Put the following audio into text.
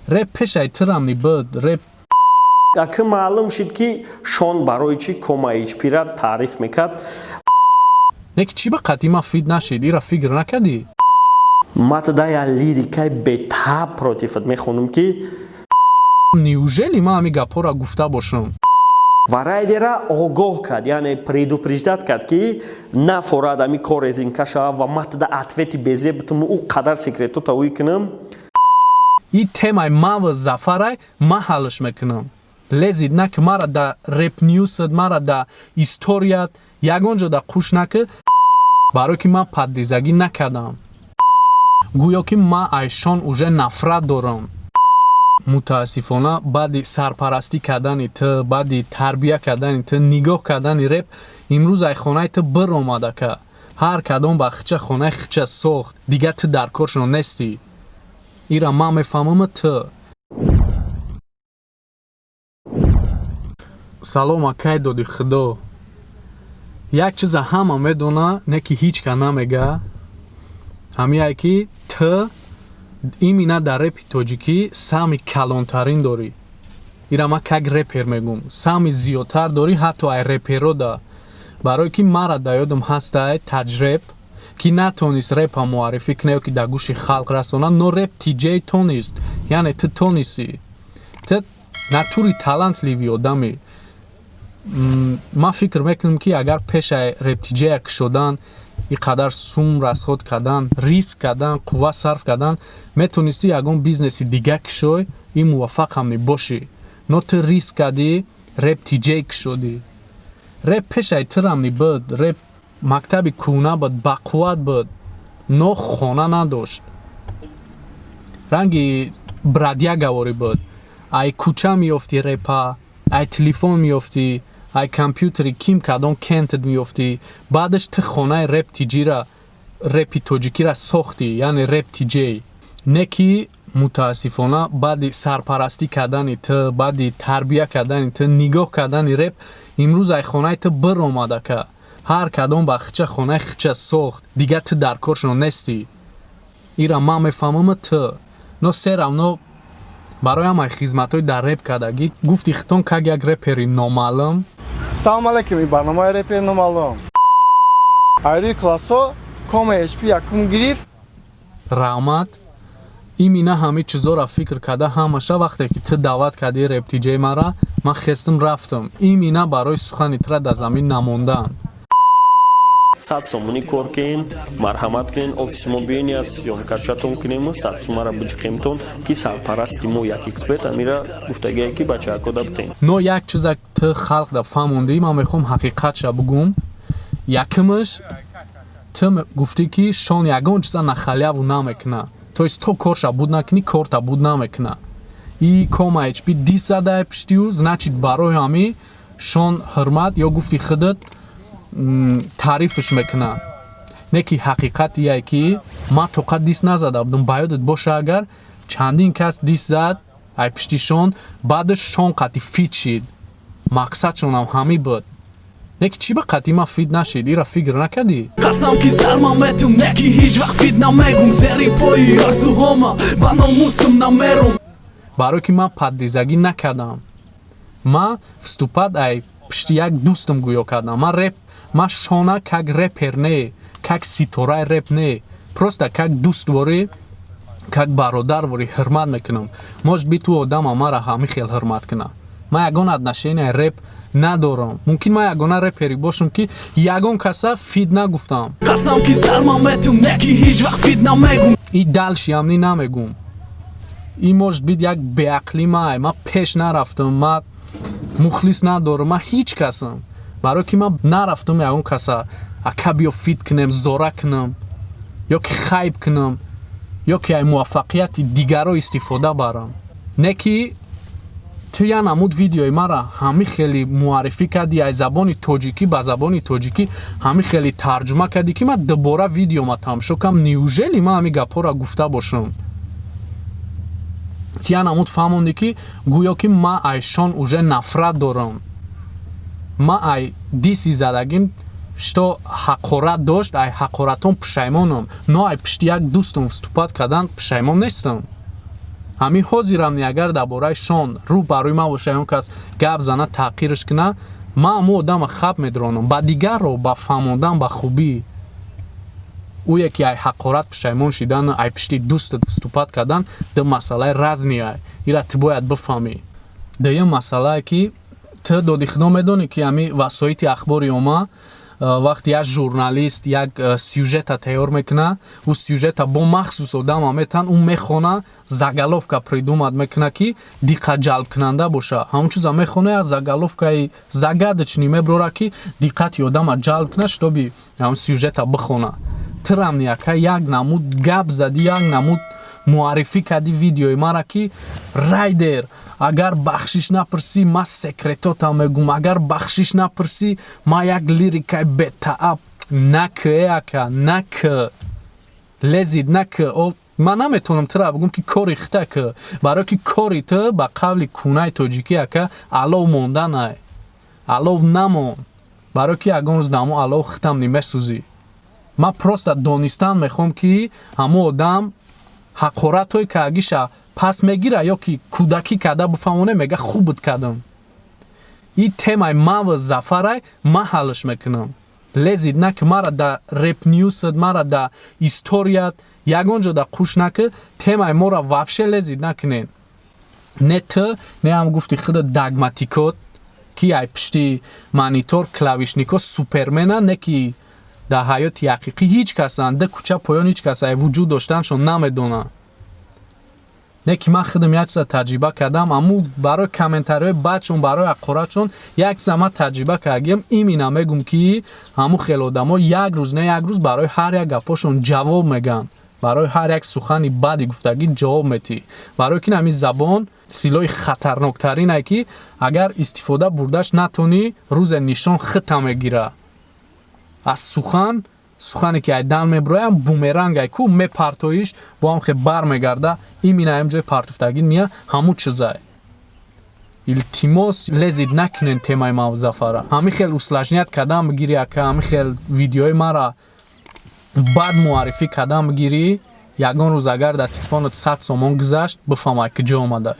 Реп пешай тирам ни буд реп. Аки маълум шид, ки Шон барои чӣ Кома HPра таъриф мекард. Не ки чӣ ба қатъи ма feat нашид, ира фикр накардӣ? Ма тада я лирикаи бетаб против ат мехонам, ки Неужели ман ҳамин гапҳоро гуфта бошам? Ва Райдера огоҳ кард, яъне предупреждать кард, ки нафорад ами кор резинка шава ва ма тада ответи безе битум, ӯ қадар секретота ӯй кунам. И темаи ман ва Зафарай, ман ҳаллш мекунам. Лезить наки мара да Реп Ньюсат, мара да историят ягон ҷо да қуш наки, барое ки ман паддизагӣ накардам. Гӯё ки ман айшон уже нафрат дорам. Мутаассифона, баъди сарпарастӣ кардани ту, баъди тарбия кардани ту, нигоҳ кардани реп, имрӯз ай хонаи ту бир омада ка, ҳар кадом ба хича хонаи хича сохт, дигар ту дар коршон нестӣ. Ира ман мефаҳмам ту. Салом, акай доди худо. Як чиза ҳама медона, не ки ҳеҷ ка намега, ҳамияе ки ту имина дар репи тоҷикӣ саҳми калонтарин дорӣ. Ира ман как репер мегум, саҳми зиёдтар дорӣ ҳатто ай реперода, барое ки мара да ёдам ҳастай таҷреб, ки натонист репа муаррифӣ кунад ё ки дар гӯши халқ расонад, но Реп Тиҷей тонист. Яъне ту тонистӣ, ту натури талантливый одамӣ. Ман фикр мекунам, ки агар пешаи Реп Тиҷея кушодан ин қадар сум расход кардан, риск кардан, қувва сарф кардан, метонистӣ ягон бизнеси дига кушой и муваффақ ҳам бошӣ, но ту риск кардӣ, Реп Тиҷей кушодӣ. Реп пешаи тирам ни буд, реп мактаби кӯҳна буд, бақувват буд, но хона надошт. Ранги бродягаворӣ буд: ай кӯча меёфтӣ репа, ай телефон меёфтӣ, ай компютери ким кадом кентед меёфтӣ. Баъдаш ту хонаи Реп Тиҷира, репи тоҷикира сохтӣ, яъне Реп Тиҷей. Не ки мутаассифона, баъди сарпарастӣ кардани ту, баъди тарбия кардани ту, нигоҳ кардани реп, имрӯз ай хонаи ту бир омада ка, ҳар кадом ба хича хонаи хича сохт, дигар ту дар коршон нестӣ. Ира ман мефаҳмам ту, но всё равно барои ҳамаи хизматҳои дар реп кардагӣ, гуфти хитон, как як репери номаълум. Салом алейкум, ин барномаи репери номаълум. Айрӯи классо Кома HP якум гирифт. Раҳмат. Имина ҳамин чизоро фикр карда, ҳамаша вақте ки ту даъват кардӣ Рептиҷаи мара, ман хестим рафтам, имина барои сухани тура дар замин намондан. 100 сомонӣ кор кунен, марҳамат кунен, офиси мо биён, я съёмкачатон кунему, 100 сумара биҷиқемтон, ки сарпарасти мо як эксперт амира гуфтагие, ки бачаакода бутен. Но як чиза ту халқ да фаҳмондӣ, ман мехоҳам ҳақиқатша бугум. Якумаш, ту гуфтӣ, ки Шон ягон чиза на халяву намекуна, то есть то корша буд накунӣ, корта буд намекуна. И Кома HP дис задаи пиштию, значит, барои ҳами Шон ҳурмат ё гуфти худат таърифш мекуна. Не ки ҳақиқат ие, ки ман тоқат дис назада будам. Ба ёдат боша, агар чандин кас дис зад ай пишти Шон, баъдаш Шон қати feat шид, мақсадшонам ҳамӣ буд. Не ки чӣ ба қатъи ман feat нашид, ира фикр накардӣ? Қасам ки сарма метум, не ки ҳеҷ вақт feat намегум, зери пои орзуҳома ба номусум намерум. Барое ки ман паддизагӣ накардам, ман вступать ай пишти як дӯстам гӯё кардам. Ман реп, ман Шона как репер не, как ситораи реп не, просто как дӯстворӣ, как бародарворӣ ҳурмат мекунам. Может быть, ту одама мара ҳамин хел ҳурмат куна. Ман ягон отношения реп надорам. Мумкин ман ягона репери бошам, ки ягон каса feat нагуфтам. Қасам ки сарма метум, не ки ҳеҷ вақт feat намегум. И дальше ям ни намегум. И может быть, як беақлӣ май, ман пеш нарафтам, ман мухлис надорам, ман ҳеҷ касам, барое ки ман нарафтам ягон каса ака биё feat кунем, зора кунам ё ки хайп кунам, ё ки ай муваффақияти дигаро истифода барам. Не ки ту я намуд видеои мара ҳами хеле муаррифӣ кардӣ, ай забони тоҷикӣ ба забони тоҷикӣ ҳами хеле тарҷума кардӣ, ки ман дубора видеома тамошо кардам. Неужели ман ҳамин гапҳоро гуфта бошам? Ту я намуд фаҳмондӣ, ки гӯё ки ман ай Шон уже нафрат дорам. Ман ай диси задагим, что ҳақорат дошт, ай ҳақоратон пушаймонам, но ай пишти як дӯстам вступать кардан пушаймон нестам. Ҳамин ҳозирам ни, агар дар бораи Шон рӯ ба рӯи ман боша, он кас гап зана, таъқирш куна, ман ҳамун одама хаб медронам. Ба дигарро ба фаҳмондан ба хубӣ, ӯе ки ай ҳақорат пушаймон шидан, ай пишти дӯстат выступать кардан, ду масъалаи разный ай. Ира ту бояд бифаҳмӣ. Дуюм масъалае, ки ту доди худо медонӣ, ки ҳами васоити ахбори омма, вақте як журналист як сюжета тайёр мекуна, ӯ сюжета бо махсус одама метан, ӯ мехона, заголовка придумать мекуна, ки диққат ҷалбкунанда боша. Ҳамон чиза мехона, як заголовкаи загадочный меброра, ки диққати одама ҷалб куна, чтобы ҳамон сюжета бихона. Тирам яка як намуд гап задӣ, як намуд муаррифӣ кардӣ видеои мара, ки Райдер, агар бахшиш напурсӣ, ман секретотам мегум, агар бахшиш напурсӣ, ман як лирикаи бетааб нак э ака, нак лезить, нак. Ман наметавонам тура бигӯм, ки кори хита ки, барое ки кори ту, ба қавли кунаи тоҷикӣ, ака, алов монданай. Алов намон, барое ки ягон рӯз дамо алов хитам нимесӯзӣ. Ман просто донистан мехоҳам, ки ҳамон одам ҳақоратҳои каагиша пас мегира ё ки кӯдакӣ карда бифаҳмоне, мега: «Хубут кардам». И темаи ман ва Зафарай, ман ҳаллш мекунам. Лезить на ки мара да репнюсат, мара да историят ягон ҷо да қуш наки. Темаи моро вообще лезить накунед, не ту, не ҳам гуфти худа дагматикот, ки ай пишти монитор, клавишнико супермена, не ки дар ҳаёти ҳақиқӣ ҳеҷ касанд, ду кӯча поён ҳеҷ кас ай вуҷуд доштаншон намедонанд. Не ки ман худам як чиза таҷриба кардам. Аму барои комментариҳои бадшон, барои ҳақоратшон як чиза ман таҷриба кардагиам. Имина мегум, ки ҳамун хел одамо як рӯз не як рӯз барои ҳар як гапҳошон ҷавоб мегӯянд, барои ҳар як сухани бади гуфтагӣ ҷавоб метиҳӣ, барои ки ҳамин забон силоҳи хатарноктаринае, ки агар истифода бурдаш натонӣ, рӯзе нишон хита мегира. Аз сухан, сухане ки айдан мебироям, бумерангай ку, мепартоиш, бо ҳам хе бармегарда, имина ҳам ҷои партофтагӣ мия. Ҳамун чизай. Илтимос, лезить накунен темаи Мавзафара. Ҳамин хел усложнять кардан бигирӣ, ака, ҳамин хел видеои мара бад муаррифӣ кардан бигирӣ, ягон рӯз агар дар телефонат 100 сомон гузашт, бифаҳмай, ки ҷо омадай.